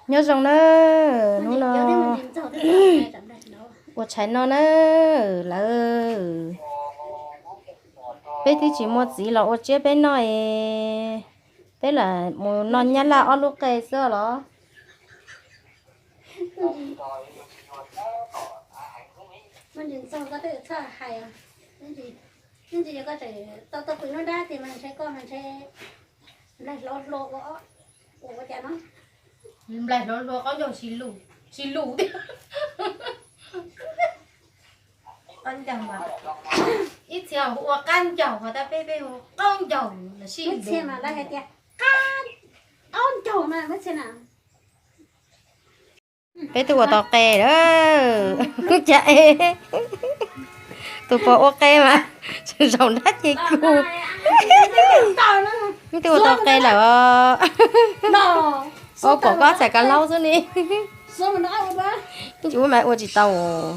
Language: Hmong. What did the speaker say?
Nyob zoo na, hnub no ua tshais no na lawm. Peb twb tsis muaj txiv los ua tsiab peb noj es, peb lam mus noj nyab laj ob lub qe xwb los. Ntxog koj twb txhaj hais, ntsis yog koj tseem tau tau pw nruab nrab tiag mas ntshe koj mas ntshe nplaig hlob hluas ua, ua cas no. Nplaig hlob hluas qaub ncaug tsis lus, tsis lus tiag. Qaub ncaug mas ib txhia hu ua qab ncaug, ho tab peb peb hu qaub ncaug los sib lus. Ib txhia mas lawv hais tias qaub ncaug mas ib txhia na. Peb twb ua tau qe lawm. Cas es tus pom ua qe mas zaum nrab ces kug. Twb ua tau qe lawm os. Ua pom koj txhais kav laub xwb ne. Tsis ua mas ua tsis tau os.